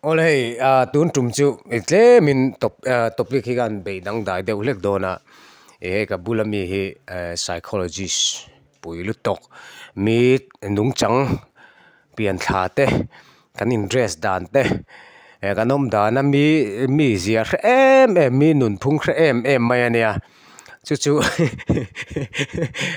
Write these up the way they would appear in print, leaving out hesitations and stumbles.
Awle hei tun tum chu tlemin topic hi khan bei dangdai deuh hlek dawn a, ih hei ka bula mi hi psychologist pui lutuk mi nungchang pianthla te kan in dress dan te kan awm dana mi mi zia hre em em mi nunphung hre em em mai a nia. Chu chu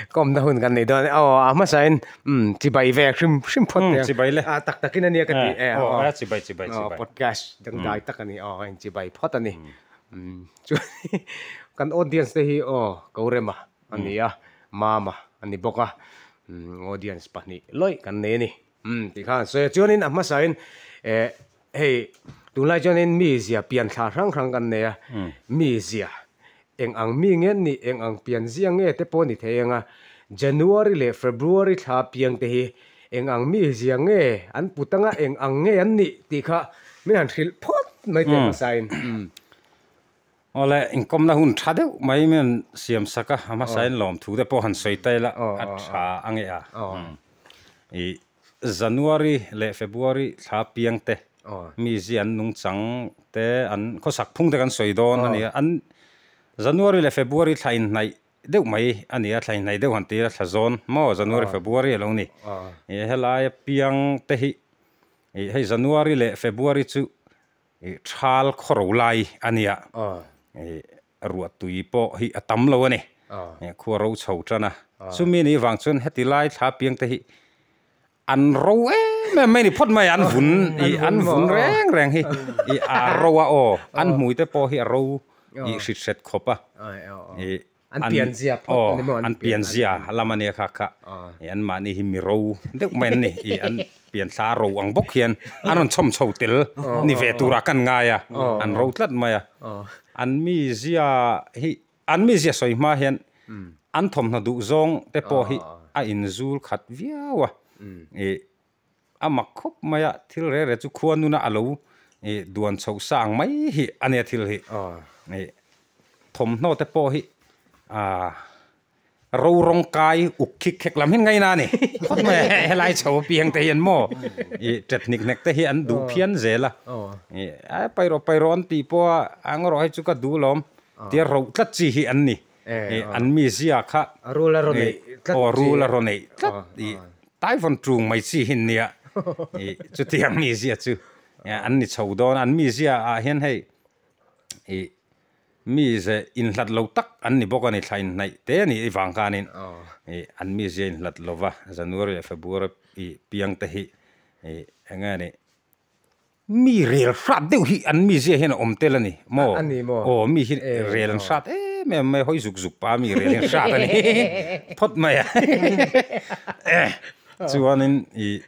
kawmna hun kan nei dawn a aw a hmasain umm chibai ve hrim hrim phawt teh ang chibai le a tak takin a nia ka ti e aw a chibai chibai chibai podcast dangdai tak a ni aw a inchibai phawt a ni umm chu kan audience te hi aw Korema a ni a Mama a ni bawk a umm audience pahnih lawih kan nei a ni umm tih khan sawi a chuanin a hmasain eh hei tunlai chuanin mi zia pian thla hrang hrang kan nei a mi zia Eng ang mi nge nih, eng ang pian zia nge te pawh ni thei anga January leh February thla piang te hi eng ang mi zia nge an put anga eng ang nge an nih tih kha min han hrilh phawt mai teh hmasain. Awle, inkawmna hun tha deuh mai min han siam sak a, a hmasain lawmthu te pawh han sawi ta ila a tha a nge a. Ih January leh February thla piang te mi zia an nungchang te an khawsak phung te kan sawi dawn a ni a, an January leh February thla inhnaih deuh mai a ni a, thla inhnaih deuh han tir a thla zawn maw January February a lo ni. Ih helai piang te hi ih hei January leh February chu ih thal khawro lai a ni a, ih ruahtui pawh hi a tam lo a ni. Khua ro chho tan a. Chumi ni vang chuan heti lai thla piang te hi an ro em em mai ni phawt mai a, an vun ih an vun reng reng hi ih a ro a aw an hmui te pawh hi a ro ih hrit hret khawp a ih an pian zia phawt a ni maw an pian zia lam a nia kha kha ih an mahni hi mi ro deuh mai an ni ih an pian thla ro ang bawk hian an rawn chhawm chho tel ni ve turah kan ngai a an ro tlat mai a an mizia hi an mizia sawi hma hian an thawmhnaw duh zawng te pawh hi a inzul khat viau a ih a mak khawp mai a thil reh reh chu khua nuna a lo ih duan chhoh sa ang mai hi a nia thil hi ih thawmhnaw te pawh hi ah Ro rawng kai uk khik khek lam hian ngaina a ni. Phawt mai a, helai chho apiang te hian maw ih tet hnik hnek te hi an duh phian zel a. Ih a pairaw pairaw an tih pawh a, a ngarawh hei chu ka duh lawm tia roh tlat chi hi an ni. Ih an mizia kha Rul a rawn neih tlat chi. Aw rul a rawn neih tlat ih taivawn tung mai chi hi an nia. Ih chutiang mizia chu an ni chho dawn a, an mizia ah hian hei ih Mi ze inhlat lo tak an ni bawk a ni, thla inhnaih te a nih vang khanin ih an mi zia inhlat lo va, January leh February ih piang te hi ih eng nge ni mi rel hrat deuh hi an mi zia hian a awm tel a ni maw? Aw mi hi rel an hrat em em mai, hawi zuk zuk pa mi rel hi an hrat a ni phawt mai a chuanin ih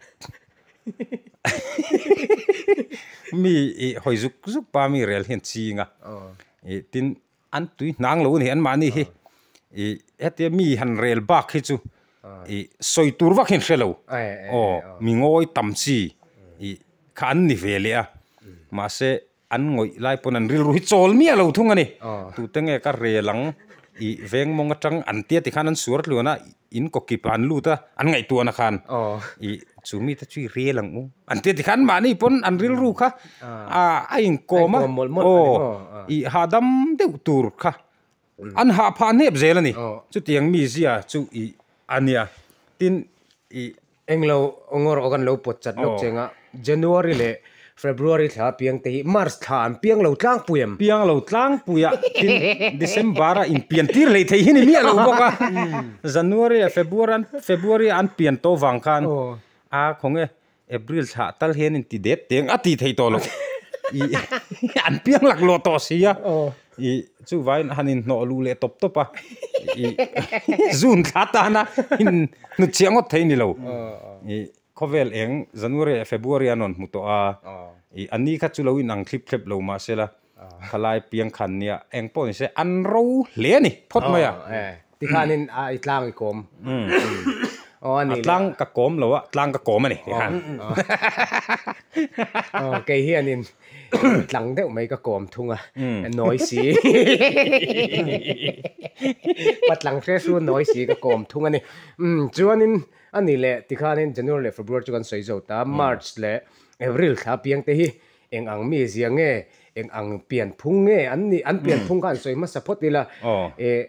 Mi i hawi zuk zuk pa mi rel hian ching a, i tin an tui hnang lo a ni anmahni hi i hetia mi han rel bak hi chu i sawi tur vak hi an hre lo aw mi ngawi tam chi i kha an ni ve leh a mahse An ngawih lai pawn an rilru hi chawl miah lo thung a ni. Tute nge ka rel ang i veng mawng atang an tia tikhan an suar tluan a, in kawkip ah an lut a, an ngaihtuahna khan i chu mite chu i rel ang u an tia tikhan mahni pawn an rilru kha a inkawm a, aw i hahdam deuh tur kha an hah phah hnep zel a ni. Chutiang mizia chu i a nia. Tin i. Englo ngawr aw kan lo pawt chat lawk cheng a, January leh February thla piang te hi March thla an piang lo tlangpui em? Piang lo tlangpui a, tin December a inpian tir hlei thei hi ni miah lo bawk a, January leh February an February a an pian tawh vang khan a khawnge April thla tal hian inti det teng a ti thei tawh lo i an piang laklawh tawh si a. I chuvain han inhnawh luh leh tawp tawp a, i zun thla tana in hnut chhiah ngawt thei ni lo. I khawvel eng January leh February an rawn hmu tawh a, i a ni kha chu lo inang thlip thlep lo mahsela khalai piang khan nia eng pawh ni se an ro hle a ni phawt mai a. Tikhanin a i tlang i kawm. Aw a ni le. A tlang ka kawm lo a, tlang ka kawm a ni tikhan. Aw kei hianin Tlang deuh mai ka kawm thung a, nawi si. Patlang hre hru nawi si ka kawm thung a ni. Chuanin a ni leh tikhanin January leh February chu kan sawi zo ta, March leh April thla piang te hi eng ang mizia nge, eng ang pianphung nge an nih, an pianphung kha an sawi hmasa phawt ila, eh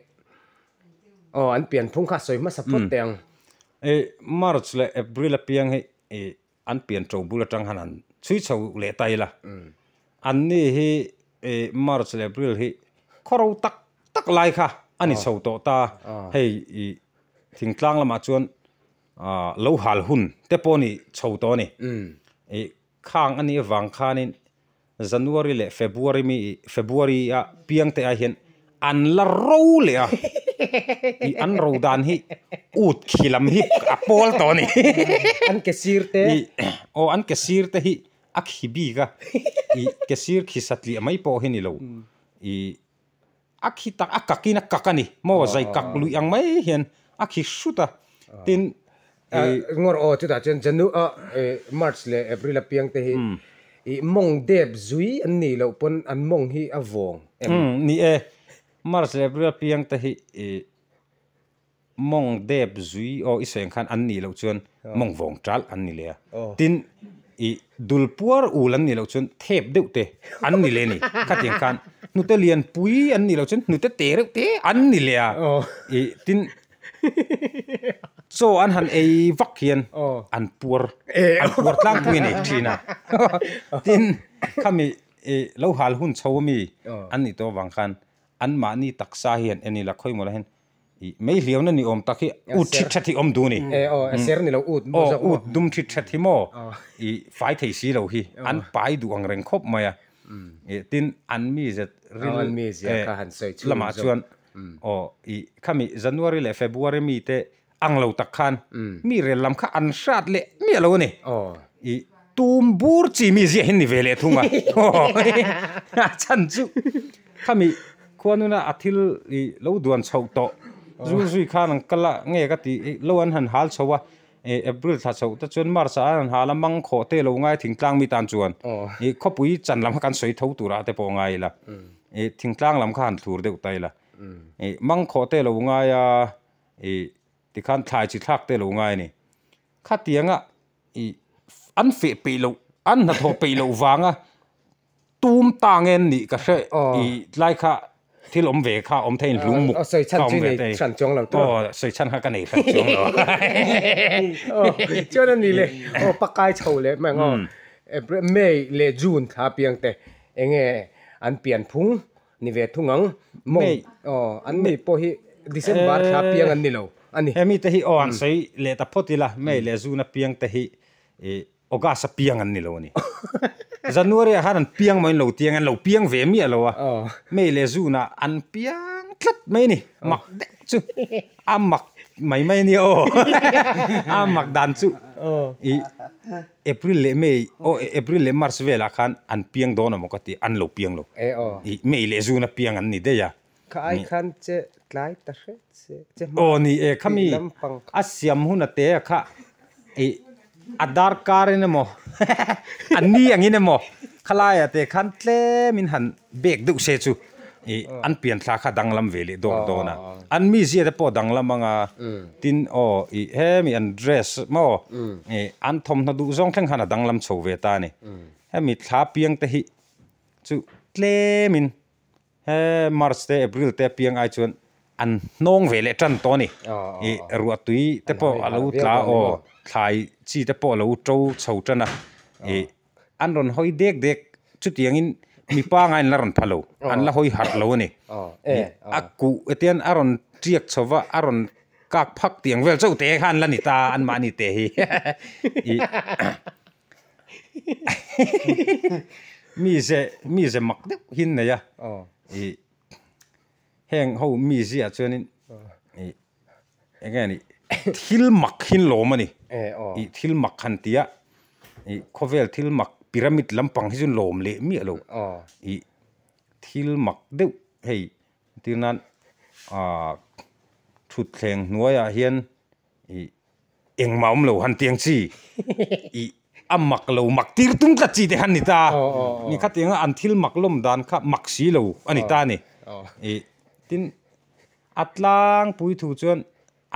aw an pianphung kha sawi hmasa phawt teh ang. Eh March leh April apiang hi eh an pian to bul atang han han chhui chho leh ta ila. An ni hi eh March leh April hi khawro tak tak lai kha a ni chho tawh ta, hei ih thingtlang lamah chuan ah lo hal hun te pawh a ni chho tawh a ni. Ih khang a nih avang khanin January leh February mi ih February a piang te ah hian an la ro leh a, ih an ro dan hi ut khi lam hi a pawl tawh a ni. An ke sir te. Ih aw an ke sir te hi a khi bik a, ih ke sir khi satliah mai pawh hi ni lo, ih a khi tak a kak in a kak a ni maw zai kak luih ang mai hian a khi hrut a, tin ih. Ngawr aw chutah chuan Janu ah March leh April a piang te hi ih mawng dep zui an nih loh pawn an mawng hi a vawng em? Ni e, March leh April a piang te hi ih Mawng dep zui aw i sawi ang khan an nih loh chuan mawng vawng ṭalh an ni leh a. Tin, i dul puar ul an nih loh chuan thep deuh te an ni leh a ni. Khatiang khan hnute lian pui an nih loh chuan hnute te reuh te an ni leh a. I tin, chaw an han ei vak hian an puar an puar tlangpui a ni ṭhin a. Tin, khami i lo hal hun chho ami an nih tawh avang khan anmahni taksa hian en ila khawi mawlah hian Ih mei hliauna ni awm tak hi ut thit that hi awm duh a ni. E aw a ser ni lo ut maw zawk maw. Aw ut dum thit that hi maw ih fai thei si lo hi an pai duh ang reng khawp mai a. Ih tin an mizet ril an mizia kha han sawi chhung lamah chuan aw ih khami January leh February mi te ang lo tak khan mi rel lam kha an hrat leh miah lo a ni. Ih tum bur chi mizia hi ni ve leh thung a. A chhan chu khami Khuanuna a thil i lo duan chhoh tawh zul zui khan an kal a, nge ka tih i lo an han hal chho a, i April thla chhoh te chuan March ah an han hal a, mang khawh te lo ngai thingtlang mi tan chuan i khawpui chan lam kha kan sawi tho turah te pawh ngai ila, i thingtlang lam kha han thlur deuh ta ila, i mang khawh te lo ngai a, i tikhan thlai chi thlak te lo ngai a ni. Khatianga i an feh peih loh, an hnathawh peih loh vanga Tum ta nge nih ka hre i tlai kha thil awm ve kha awm thei in hlung muk kha awm ve thei. Hran chuang lo tur. Aw sawi chhan kha ka nei hran chuang lo. Chuan a ni le aw pakai chho leh mai ang aw April May leh June thla piang te enge an pian phung ni ve thung ang mawng aw an ni pawh hi December thla piang an ni lo a ni. Hemi te hi aw an sawi leh ta phawt ila May leh June a piang te hi i August a piang an ni lo a ni. January ah khan an piang maw in lo tiang an lo piang ve miah lo a. May leh June ah an piang tlat mai a ni. Mak deuh chu a mak mai mai a nia aw. A mak dan chu i April leh May aw April leh March velah khan an piang dawn a maw ka ti an lo piang lo. I May leh June a piang an ni daih a. Kha ai khan che tlai ta hret se che hma Aw ni e khami lampang kha. A siam hun a te a kha ih a darkar in emaw a ni ang in emaw khalai ah te khan tlem in han bek deuh se chu ih an pian thla kha danglam ve leh dawr dawn a an mizia te pawh danglam ang a tin aw ih hemi an dress maw ih an thawmhnaw duh zawng thleng khan a danglam chho ve ta a ni hemi thla piang te hi chu tlem in He March te April te piang ai chuan an hnawng ve leh tan tawh a ni. Ih ruah tui te pawh a lo tla aw, thlai chi te pawh a lo to chho tan a. Ih an rawn hawi dek dek chutiangin mipa anga in la rawn pha lo, an la hawi harh lo a ni. Ih a kuh etian a rawn tiak chho va, a rawn kak phak tiang vel chauh te khan la ni ta anmahni te hi. Ih. Mize mize mak deuh hi an nei a, ih heng ho mizia chuanin ih eng nge ni thil mak hi an lawm a ni, ih thil mak han ti a, ih khawvel thil mak pyramid lampang hi chu an lawm leh miah lo, ih thil mak deuh hei entir nan ah thutthleng hnuaiah hian ih Engmah awm lo han tiang chi i a mak lo mak tir tum tlat chi te khan ni ta ni kha tianga an thil mak lawm dan kha mak si lo a ni ta a ni i tin a tlangpui thu chuan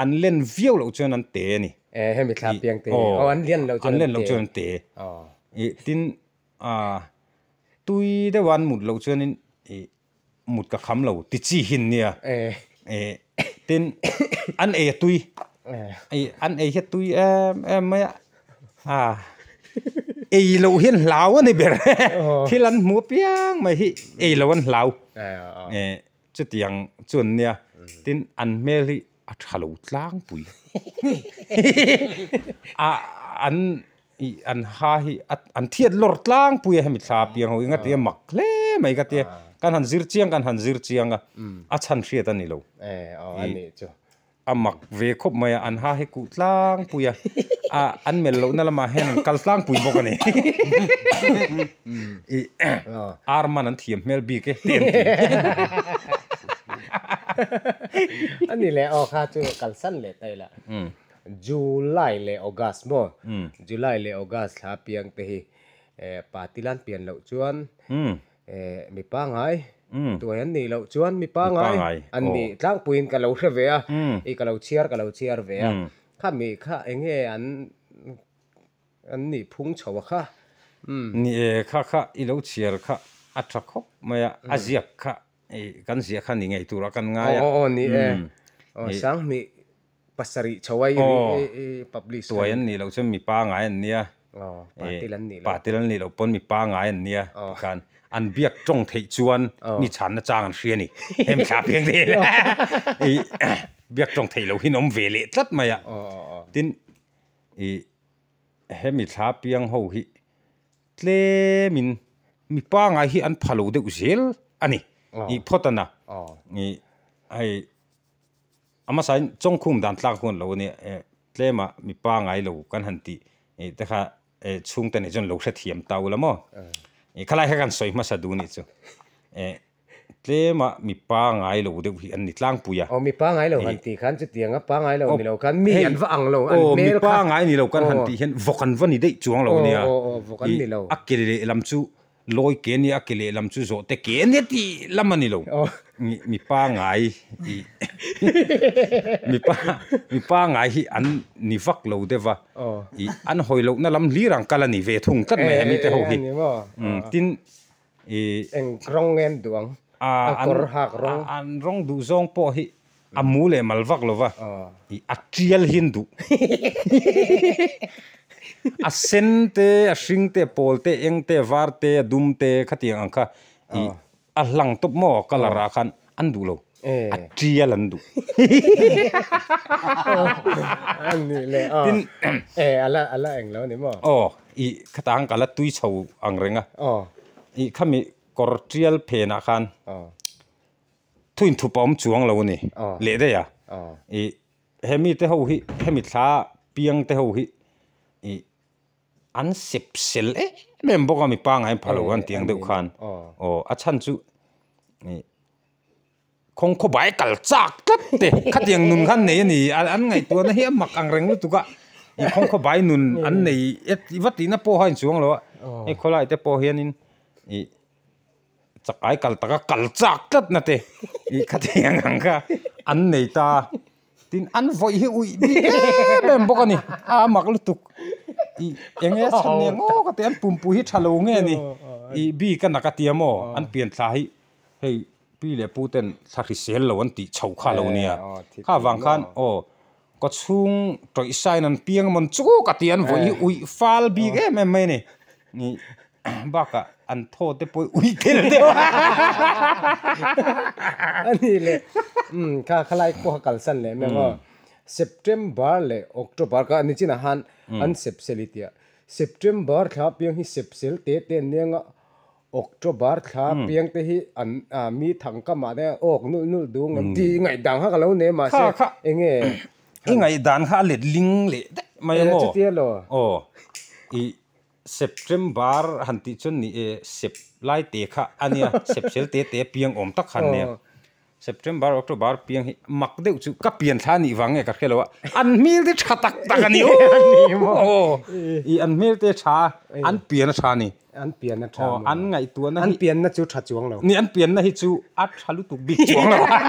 an len viau loh chuan an te a ni hemi thla piang te aw an lian loh chuan an te i tin. Tui deuh an mut loh chuanin ih mut ka kham lo ti chi hin nia. Ih tin an ei a tui ih an ei hi a tui em em mai a a ei loh hian hlau a ni ber thil an hmu apiang mai hi ei loh an hlau ih chutiang chu an nia tin an hmel hi a tha lo tlangpui a an ih an ha hi an thiat lawr tlangpui a hemi thla piang ho hi nga tia mak hle mai ka tia kan han zir chiang kan han zir chiang a a chhan hriat a ni lo a mak ve khawp mai a an ha hi kuh tlangpui a a an melh lohna lamah hian an kal tlangpui bawk a ni ih ar man an thiam hmel bik e te an ti. A ni leh aw kha chu kalsan leh ta ila. July leh August maw? July leh August thla piang te hi Patilan pian loh chuan mi pangai tuai an nih loh chuan mi pangai an nih tlangpuiin ka lo hre ve a, i ka lo chhiar ka lo chhiar ve a, khami kha eng nge an an nih phung chho a kha. Ni e kha kha i lo chhiar kha a tha khawp mai a, a ziak kha kan ziah kha ni ngei turah kan ngai a. Aw aw ni e, aw sanghnih pasarih chho a i publish kha. Tuai an nih loh chuan mi pangai an nia. Aw patil an nih loh. Patil an nih loh pawn mi pangai an nia tikhan an biak tawng theih chuan mi chhanna chang an hria a ni. Hemi thla piang te i biak tawng theih loh hi an awm ve leh tlat mai a. Tin i hemi thla piang ho hi Tlemin mi pangai hi an pha lo deuh zel a ni tih phawt a na. Ih hei a hmasain chawngkhum dan tlak hun lo a nia tlema mi pangai lo kan han tih ih te kha chhungte nih chuan lo hrethiam ta ula maw. Ih khalai kha kan sawi hmasa duh nih chu. Tlema mi pangai lo deuh hi an ni tlangpui a. Aw mi pangai lo han tih khan chutiang a pangai lo ni lo khan mi an va ang lo an hmel kha. Aw mi pangai ni lo kan han tih hian vawk an va ni daih chuang lo nia. Aw aw vawk an ni lo. A ke lehlam chu lawi ke ania a ke lehlam chu zawhte ke ania tih lam a ni lo. Mi pangai i mi pa mi pangai hi an ni vak lo deuh va. I an hawi lohna lam hlir ang kal a ni ve thung tlat mai hemi te ho hi. Tin I Eng rawng nge an duh ang? A kawr hak rawng. An rawng duh zawng pawh hi a mu leh mal vak lo va, i a tial hi an duh. A sen te, a hring te, a pawl te, a eng te, a var te, a dum te khatiang ang kha i a hlang tawp maw colour ah khan an duh lo. A tial an duh. An nih leh aw. Tin e ala ala eng lo ni maw? Aw i khatang ka la tui chho ang reng a. Aw. I khami kawr tial phenah khan Aw. thuin thup a awm chuang lo a ni. Aw. Leh daih a. Aw. I hemi te ho hi hemi thla piang te ho hi i an sep sel em em bawk a mi pangai pha lo an tih ang deuh khan. Aw a chhan chu i Khawng khawbai kal chak tlat te khatiang nun khan nei a ni an ngaihtuahna hi a mak ang reng lutuk a i khawng khawbai nun an nei e va tihna pawh kha a inchuang lo a hei khawlai te pawh hianin ih chakai kal taka kal chak tlat na te ih khatiang ang kha an nei ta tin an vawih hi uih bik em em bawk a ni a mak lutuk ih eng nge chhan nen ngawk a ti an pumpui hi tha lo nge ni ih bik a nak a tia maw an pian thla hi hei. Pi leh pu ten thla hrisel lo an tih chho kha lo nia. Kha vang khan aw kaw chhung tawih sain an piang amawn chu ka ti an vawi hi uih fal bik em em mai a ni. Ni bakah an thaw te pawh uih tel deuh a. A ni le umm kha khalai pawh a kalsan leh em em aw. September leh October kha ni chinah khan an sepsel i tia. September thla piang hi sepsel te te an nia nga October thla piang te hi an mi thang ka mah te awk nulh nulh dung an ti i ngaihdan kha ka lo nei mahse enge i ngaihdan kha a let ling leh daih mai a maw chutia lo aw i September han tih chuan ni e sep lai te kha ania sep sel te te piang awm tak khan nia September, October piang hi mak deuh chu ka pian thla nih vang nge ka hre lo a, an hmel te tha tak tak a ni aw, i an hmel te tha an pian a tha a ni, an pian a tha maw, an ngaihtuahna hi, an pianna chu tha chuang lo, ni an pianna hi chu a tha lutuk bik chuang lo a,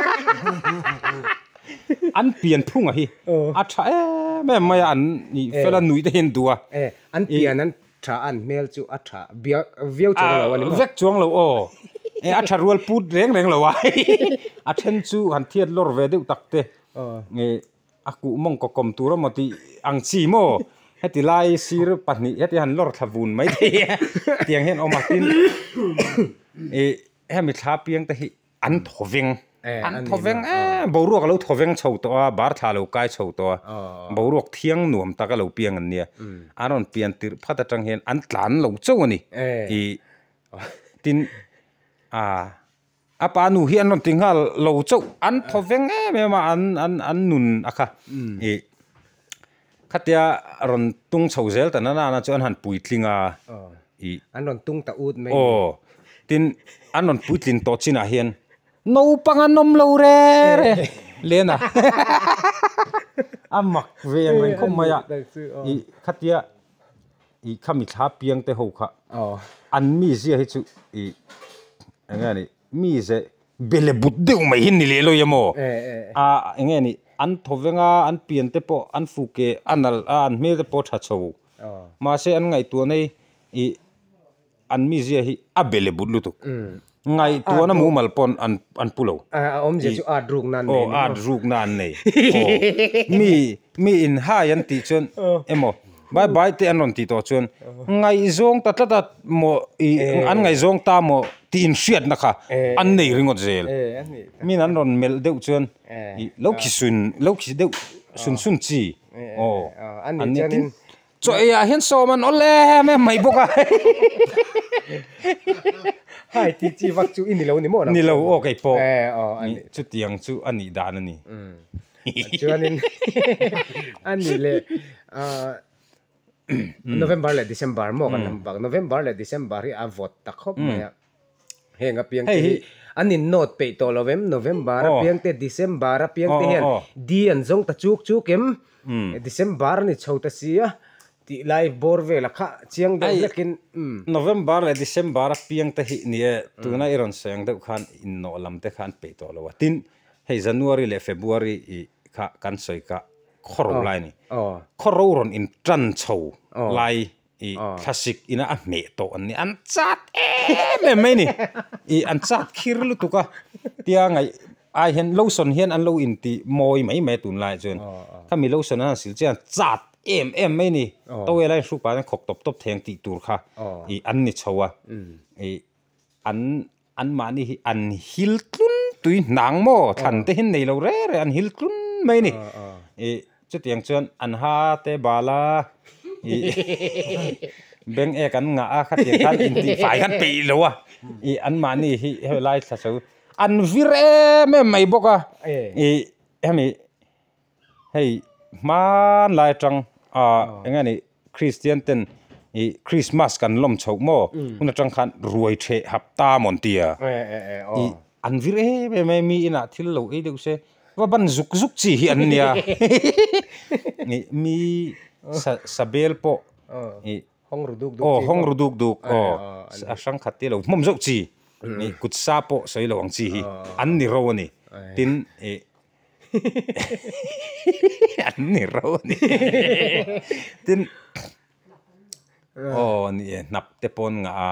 an pian phunga hi a tha em em mai a, an i fela nuih te hi an duh a, an pian an. tha an hmel chu a tha viau chuang lo a ni maw? Vek chuang lo aw. E a tha rual put reng reng lo a. A then chu han thiat lawr ve deuh tak te. Nge a kuh mawng kaw kawm tur emaw tih ang chi maw? Heti lai sir pahnih heti han lawr thla vun mai thei a. Tiang hian awm a tin e hemi thla piang te hi an thaw veng an thaw veng em boruak a lo thaw veng chho tawh a bar thla a lo kai chho tawh a boruak thiang nuam tak a lo piang an nia an rawn pian tirh phat atang hian an tlan lo chauh a ni ih tin a a pa nu hi an rawn ti nghal lo chauh an thaw veng em em a an an an nun a kha ih khatia rawn tung chho zel ta na na chu an han puitling a ih an rawn tung ta ut mai aw tin an rawn puitlin tawh chinah hian naupang an awm lo re re lena a mak ve ang reng khawp mai a ih khatia ih khami thla piang te ho kha an mizia hi chu ih eng nge ni Mi ze bele but deuh mai hi ni leh lo emaw? A eng nge ni an thaw veng a, an pian te pawh an fuke a nalh a, an hmel te pawh a tha chho. Mahse an ngaihtuahna hi ih an mizia hi a bele but lutuk. Ngaihtuahna mumal pawh an an pu lo. A awmzia chu at rukna an nei. Aw at rukna an nei. Aw mi mi in hai an tih chuan emaw Bai bai te an rawn tih tawh chuan ngaihzawng ta tlat a maw ih an ngaihzawng ta maw tih inhriatna kha an nei ringawt zel. Min an rawn melh deuh chuan ih lo khi sun lo khi deuh sun sun chi aw an nia tin chaw ei ah hian sawm an awl em em mai bawk a. Hai tih chi vak chu i ni lo ni maw? Ni lo aw kei pawh chutiang chu a nih dan a ni. Chuanin a ni leh November leh December maw kan lam bak November leh December hi a vawt ta khawp mai a heng apiang te hi an in note peih tawh lo em November apiang te December apiang te hian di an zawng ta chuk chuk em December a ni chho ta si a tih lai bawr vel a kha chiang deuh hlekin November leh December apiang te hi ni e tuna i rawn sawi ang deuh khan innawh lam te kha an peih tawh lo a tin Hei January leh February i kha kan sawi kha khawro lai a ni. Khawro rawn in tan chho lai i thlasik ina a hmeh tawh an ni. An chat em em mai a ni. I an chat khir lutuk a. Tia ngaih ai hian lotion hian an lo inti mawi mai mai a tunlaiah chuan. Khami lotion an han sil chian chat em em mai a ni. Towel a inhruk pah hian khawk tawp tawp thei ang tih tur kha i an ni chho a. I an An mahni hi an hil tlun tui hnang maw thlan te hi nei lo re re an hil tlun mai a ni. Ih chutiang chuan an ha te bal a ih beng ek an ngah a khatiang khan intihfai khan peih lo a ih an mahni hi hei lai thla chu an vir em em mai bawk a ih hemi Hei hmanlai atang ah eng nge ni Kristian ten ih Christmas kan lawm chhoh maw hun atang khan ruai theh hapta maw an ti a ih an vir em em a mi inah thil lo ei deuh se va ban zuk zuk chi hi an nia ih mi sa bel pawh ih aw hawng ru duk duk aw a hrang khat te lo hmawm zauh chi ih kut sa pawh sawi lo ang chi hi an ni ro a ni tin ih. An ni ro a ni. Tin, aw ni e, hnap te pawn ngah a,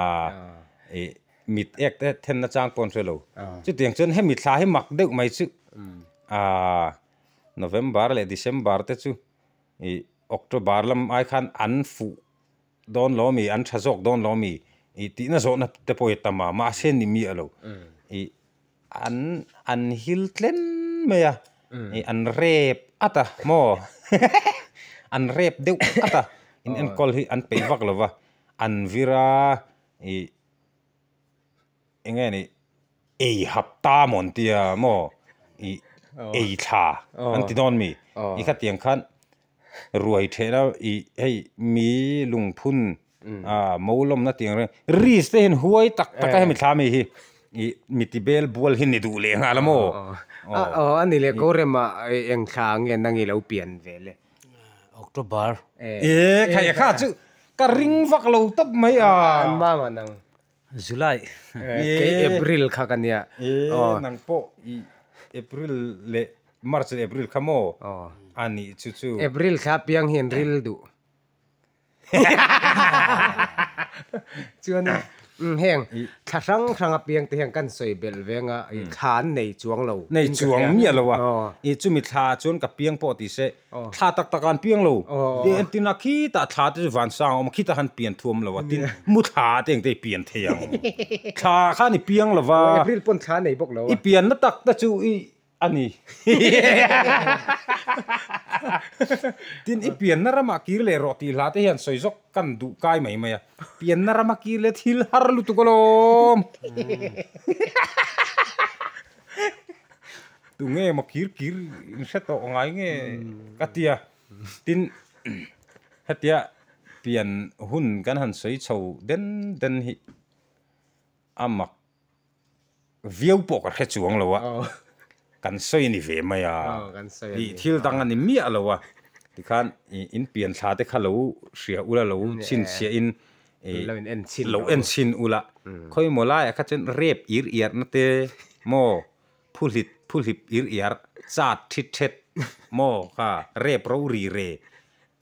ih mit ek te then nachang pawh an hre lo. Chutiang chuan hemi thla hi mak deuh mai chu, ah November leh December te chu ih October lam ai khan an fuh dawn lo ami, an tha zawk dawn lo ami ih tihna zawhna te pawh hi a tam a, mahse ni miah lo. Ih An an hil tlen mai a, ih an rep at a maw an rep deuh at a, in enkawl hi an peih vak lo va, an vir a ih eng nge ni ei hap ta maw an tia maw ih ei thla an ti dawn mi, i khatiang khan Ruai thehna ih hei mi lungphun ah mo lawmna tih ang reng ris te hian huai tak tak a hemi thla mi hi ih miti bel bual hi ni duh leh nghal a maw aw a ni leh ko rema eng thla nge nang i lo pian ve le October e khai kha chu ka ring vak lo tawp mai a an mama nang July kei April kha ka nia e nang pawh ih April leh March leh April kha maw? A nih chu chu. April thla piang hian ril duh. Chuanin heng thla hrang hrang a piang te hian kan sawi belh veng a, thla an nei chuang lo. Nei chuang miah lo a, i chumi thla ah chuan ka piang pawh ti se, thla tak tak ah an piang lo. Entin a khitah thla te chu vansang a awm a, khitah khan pian thu awm lo a, tin mu thla te engte i pian thei ang. Thla khan i piang lo va. April pawn thla nei bawk lo a. I pianna tak te chu i A ni. Tin, i pianna ramah kir leh rawh tih hla te hian sawi zawk kan duh kai mai mai a. Pianna rama kir leh thil har lutuk alawm. Tunge maw kir kir in hre tawh ngai nge ka ti a. Tin, hetia pian hun kan han sawi chho den den hi a mak viau pawh ka hre chuang lo a, kan sawi ni ve mai a, ih thil dang a ni miah lo a, tikhan ih in pian thla te kha lo hria ula lo chhinchhiah in ih lo en chhin ula, khawimaw laiah kha chuan rep ir iarh na te maw phuhlit phuhlip ir iarh chat thit thet maw kha rep ro ri re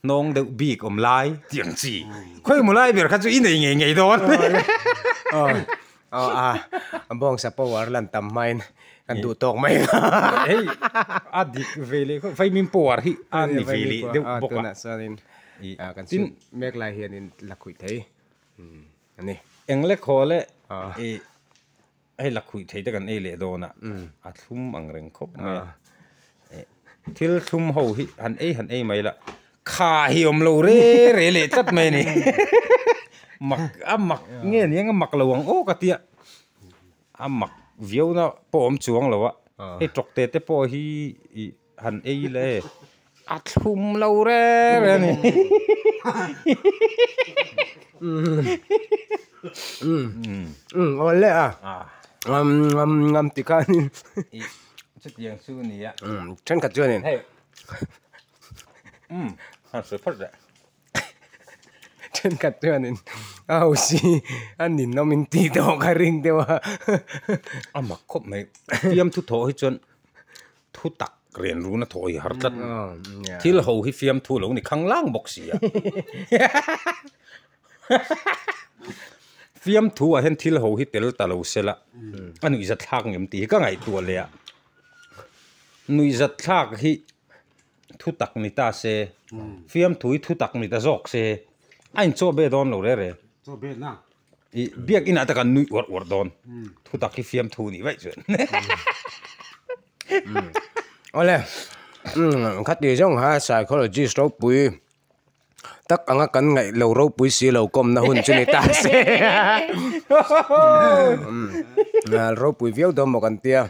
hnawng deuh bik awm lai tih ang chi. Khawimaw lai ber kha chu i nei ngei ngei dawn. Aw a, bawngsa power lan tam hmain kan duh tawk mai a. Hei a dik ve leh khawp, vaimin power hi a ni ve leh deuh bawk a. Tunah chuanin kan chhun mek lai hianin la khuih thei a ni. Engle khaw le i Hei la khuih thei te kan ei leh dawn a, a thlum ang reng khawp mai a. Thil thlum ho hi han ei han ei mai la, kha hi awm lo re re leh tlat mai a ni. Mak a mak nge ni ang a mak lo ang aw ka tia, a mak viau na pawh awm chuang lo a, hei tawk te te pawh hi ih han ei ila e, a thlum lo re re a ni. Aw le a ngam ngam ngam ti khanin chutiang chu a ni a thenkhat chuanin hei han sawi phawt reh thenkhat chuanin a ho si a ninawm in tih tawh ka ring deuh a a mak khawp mai fiamthu thawh hi chuan Thu tak rian runa thaw hi har tlat. Thil ho hi fiamthu lo ni khang lang bawk si a. Fiamthu ah hian thil ho hi tel ta lo se la, a nuihzat thlak ngem tih hi ka ngaihtuah leh a. Nuihzat thlak hi thu tak ni ta se, fiamthu hi thu tak ni ta zawk se, a inchaw be dawn lo re re. Chaw be na. I biak inah te kan nui uar uar dawn. Thu tak hi fiamthu nih vaih chuan. Awle, khati zawng ha psychologist ropui tak anga kan ngaih lo ropui si lo kawmna hun chu ni ta se. Ropui viau dawn maw kan tia,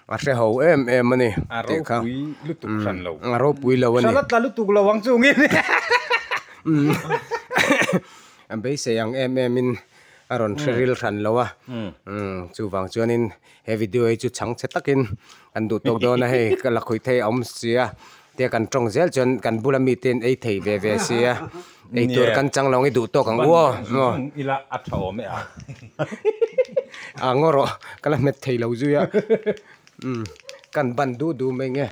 a hre ho em em a ni. A ropui lutuk hran lo. A ropui lo a ni. Hran a tla lutuk lo ang chungin. A beisei ang em em in a rawn hre ril hran lo a, chuvang chuanin he video hi chu chhang chhe takin kan duh tawk dawn a, hei ka la khawi thei a awm si a, tia kan tawng zel chuan kan bula mite in ei thei ve ve si a, ei tur kan chang lo ang i duh tawk ang u aw. Ila a tha awm e a. A ngaw rawh ka la hmet thei lo zui a, kan ban duh duh mai nge.